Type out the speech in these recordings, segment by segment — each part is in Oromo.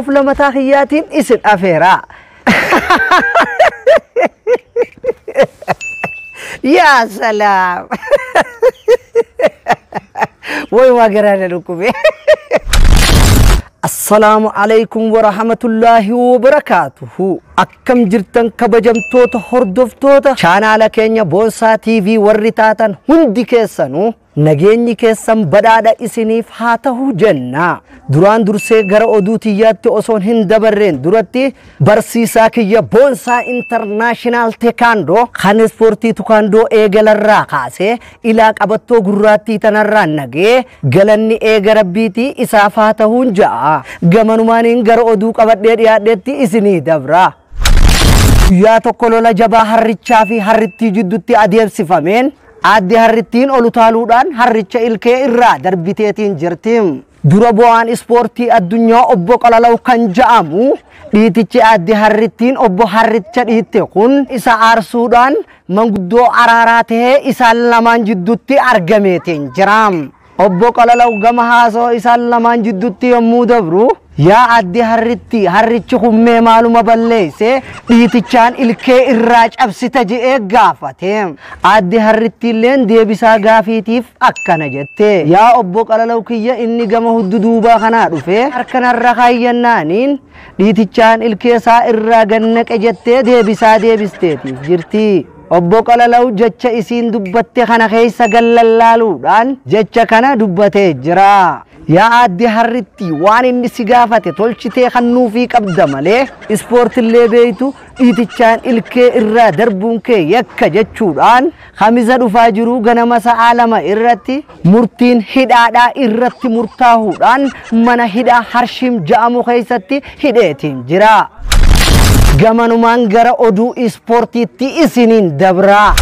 Fuula mataa kiyyaatiin isin afeera. Yaa salaam! Woy waa garaa na dhukkube. Assalaamu alaikum wa rahmatullaahi wa barakaatuhu. Akkam jirtan kabajamtoota hordoftoota chaanaala keenya Boonsaa TV warri taatan hundi keessanuu nageenyi keessan badhaadha isiniif haa ta'u jenna. Duraan dursee gara oduu tiyyaatti osoon hin dabarreen duratti barsiisaa kiyya Boonsaa International Taekwondo kan ispoortii tukaandoo eegalarraa kaasee ilaa qabattoo gurraattii tanarraa nagee galanni eega rabbiitii isaaf haa ta'uun ja'a. Gamanumaaniin gara oduu qabadhee dhiyaadheetti isinii dabra. Guyyaa tokko lola jabaa harrichaa fi harrittii jidduutti adeemsifameen aadde harrittiin ol utaaluudhaan harricha ilkee irraa darbiteetiin jirti. Dura bu'aan ispoortii addunyaa obbo Qalalaw kan ja'amu dhiitichi aadde harrittiin obbo harricha dhiitte kun isa aarsuudhaan manguddoo araaraa tahee isaan lamaan jidduutti argameetiin jira. Obbo Qalalaw gama haasoo isaan lamaan jidduutti yommuu dabru yaa aadde harritti harrichi kummee maaluma balleesse dhiitichaan ilkee irraa cabsita je'ee gaafate. Aadde harritti illeen deebisaa gaafiitiif akkana jette. Yaa obbo Qalalaw kiyya inni gama huddu duubaa kanaa dhufe harkanarra kaayyannaaniin dhiitichaan ilkee isaa irraa gannaqe jettee deebisaa deebisteetiif jirti. Obbo Qalalaw jecha isiin dubbatte kana keessa gallallaaluudhaan jecha kana dubbatee jira. Yaa aadde harritti waan inni si gaafate tolchitee kannuufii qabda malee ispoortillee beeytu dhiitichaan ilkee irraa darbuun kee yakka jechuudhaan kamisa dhufaa jiru ganama sa'aa 2 irratti murtiin hidhaadhaa irratti murtaahuudhaan mana hidhaa Harshiim ja'amu keessatti hidheetiin jira. Gamanumaan gara oduu ispoortiitti isiniin dabra.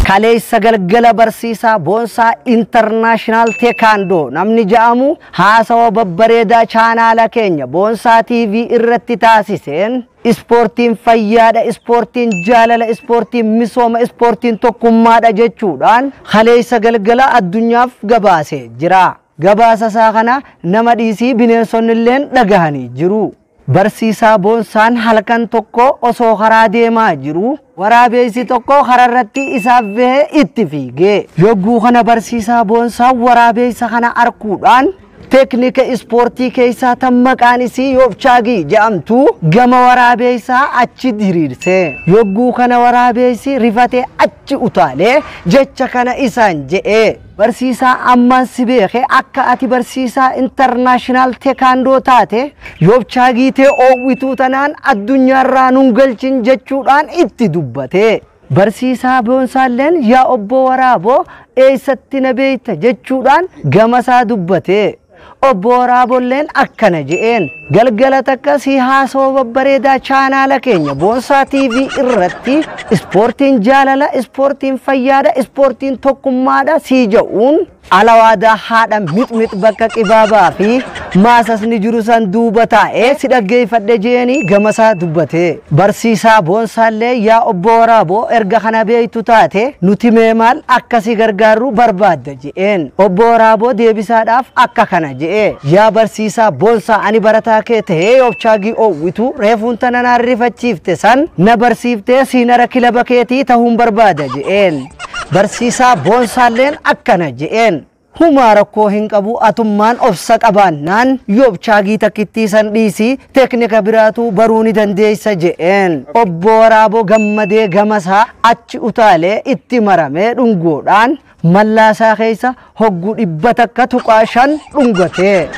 Kaleessa galgala barsiisaa Boonsaa International Taekwondo namni ja'amu haasawa babbareedaa chaanaala keenya Boonsaa TV irratti taasiseen ispoortiin fayyaadha, ispoortiin jaalala, ispoortiin misooma, ispoortiin tokkummaadha jechuudhaan kaleessa galgala addunyaaf gabaasee jira. Gabaasa isaa kana nama dhiisii bineensonni illeen dhagahanii jiru. Barsiisaa Boonsaan halkan tokko osoo karaa deemaa jiru waraabeessi tokko kararratti isaaf bahee itti fiigee. Yogguu kana barsiisaa Boonsaan waraabeessa kana arkuudhaan teeknika ispoortii keessaa tan maqaan isii Yoobchaagii jedhamtu gama waraabeessaa achi diriirse. Yogguu kana waraabeessi rifatee achi utaalee jecha kana isaan je'e. Barsiisaa ammaan si beeke akka ati barsiisaa International Taekwondo taate Yoobchaagii tee oowwituu tanaan addunyaarraa nun galchin jechuudhaan itti dubbate. Barsiisaa Boonsaalleen yaa obbo Waraaboo eessatti na beeyta jechuudhaan gamasaa dubbate. Obbo Waraabolleen akkana je'een galgala takka si haasoo babbareedaa chaanaala keenya Boonsaa TV irratti ispoortiin jaalala, ispoortiin fayyaadha, ispoortiin tokkummaadha sii ja'uun alawaadaa haadha mixmix bakka qibaabaa fi maasasni jiru san duuba taa'ee si dhaggeeffadhe je'anii gamasaa dubbate. Barsiisaa Boonsaallee yaa obbo Waraaboo erga kana beeytu taate nuti mee maal akkasii gargaarru barbaadda je'een. Obbo Waraaboo deebisaadhaaf akka kana je'e. Yaa barsiisaa Boonsaa ani barataa kee tahee Yoobchaagii oowwitu reefuun tana naan rifachiifte san na barsiiftee siinara kilaba keetii tahuun barbaada je'een. Barsiisaa Boonsaalleen akkana je'een. Humaa rakkoo hin qabu atummaan obsa qabaannaan Yoobchaagii takkittii san dhiisii teeknika biraatu baruu ni dandeessa je'een. Obbo Waraaboo gammadee gamasaa achi utaalee itti maramee dhungoodhaan mallaasaa keessa hogguu 100.5 dhungate.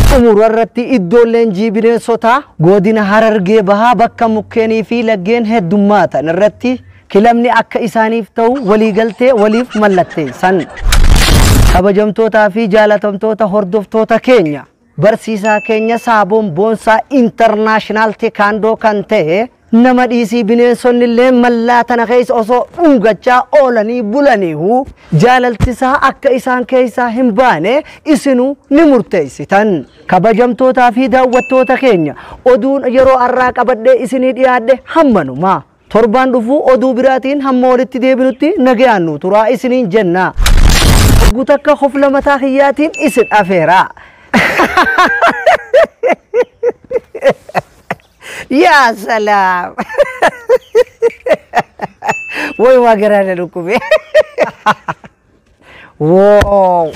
Xumura irratti iddoon leenjii bineensotaa godina Harargee bahaa bakka mukkeenii fi laggeen heddummaatan irratti kilabni akka isaaniif ta'u waliigaltee waliif mallatteessan. Kabajamtootaa fi jaalatamtoota hordoftoota keenya barsiisaa keenya Saaboon Boonsaa International Taekwondo kan ta'e nama dhiisii bineensonni illee mallaa tana keessa osoo dhungachaa oolanii bulaniihu jaalaltisaa akka isaan keessaa hin baane isinuu ni murteessitan. Kabajamtootaa fi daawwattoota keenya oduun yeroo har'aa qabadhee isinii dhiyaadhe hammanuma. Torbaan dhufuu oduu biraatiin hamma walitti deebinutti nagayaan nu turaa isiniin jenna. Guutakka hofla mataa kiyyaatiin isin afeera. Yaa salaam. Woy waa garaa na dhukkube. Wow.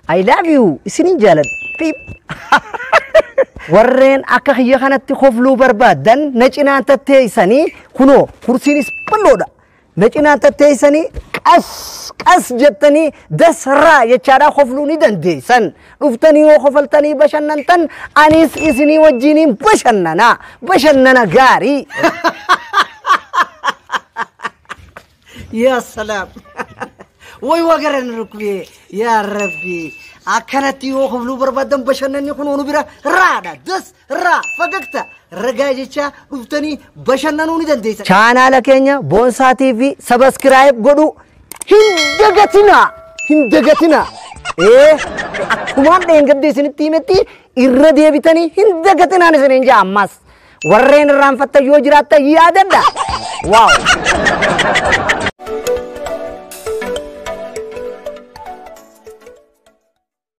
I love you. Isinin jaaladha. Piip. Warreen akka kiyya kanatti kofluu barbaaddan na cinaan tatteessanii, kunoo kursiinis bal'oodha. Na cinaan tatteessanii qas qas jettanii dasraa jechaadhaa kofluu ni dandeessan. Dhuftanii yoo kofaltanii bashannantan, anis isinii wajjiniin bashannana. Bashannana gaarii. Yaa salaam. Woy waa gara na dhukkubee, yaa rabbi. Akkanatti yoo kofluu barbaadan, bashannanni kun nu bira raadha. Das raa fagagta ragaa jecha dhuftanii bashannanuu ni dandeessan. Chaanaala keenya Boonsaa TV subscribe godhu hin dagatinaa. Hin dagatinaa. Ee, akkumaan dheengadde isinitti himetti irra deebitanii hin dagatinaan isiniin jaa ammas. Warreen irraanfattan yoo jiraattan yaadadha. Waaw.